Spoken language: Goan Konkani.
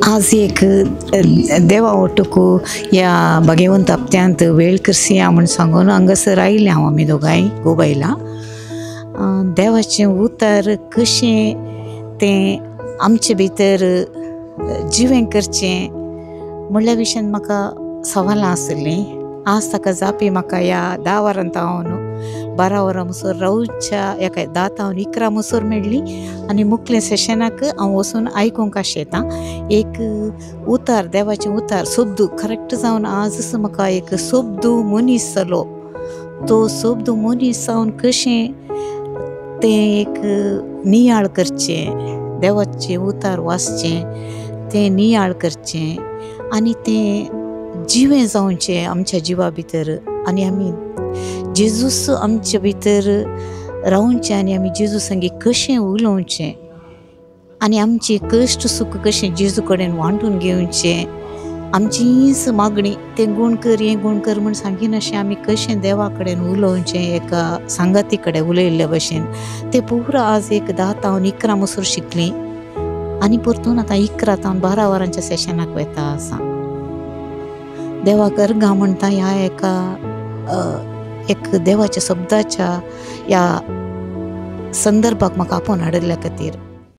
आज एक देवा ओटुकू ह्या भगवंत हप्त्यांत वेळ करसिया म्हूण सांगून हांगासर आयलें हांव. आमी दोगांय गोबायला देवाचें उतर कशें तें आमचे भितर जिवें करचें म्हणल्या विशयान म्हाका सवालां आसलीं. आज ताका जापी म्हाका ह्या 10 वरां हांव 12 वरां मुसर रावच्या एका 10 तावन 11 मुसर मेळ्ळी आनी मुखले सेशनाक हांव वचून आयकूंक आशेतां. एक उतार देवाचें उतार शब्द करेक्ट जावन आजच म्हाका एक शब्द मनीस जालो. तो शब्द मनीस जावन कशें तें एक नियाळ करचें, देवाचें उतार वाचचें, तें नियाळ करचें आनी तें जिवें जावचें आमच्या जिवा भितर आनी आमी जेजूस आमचे भितर रावचें आनी आमी जेजू संगी कशें उलोवचें आनी आमचें कश्ट सूख कशें जेजू कडेन वांटून घेवचें, आमचीच मागणी तें गूण कर हें गूण कर म्हूण सांगिनाशें आमी कशें देवा कडेन उलोवचें एका सांगाती कडेन उलयल्ले भशेन तें पुरो आज एक 10 तावन 11 मुसर शिकलीं आनी परतून आतां 11 तावन 12 वरांच्या सेशनाक वता आसा. देवाक अर्गां म्हणटा ह्या एका एक देवाच्या शब्दाच्या ह्या संदर्भाक म्हाका आपोवन हाडिल्ल्या खातीर.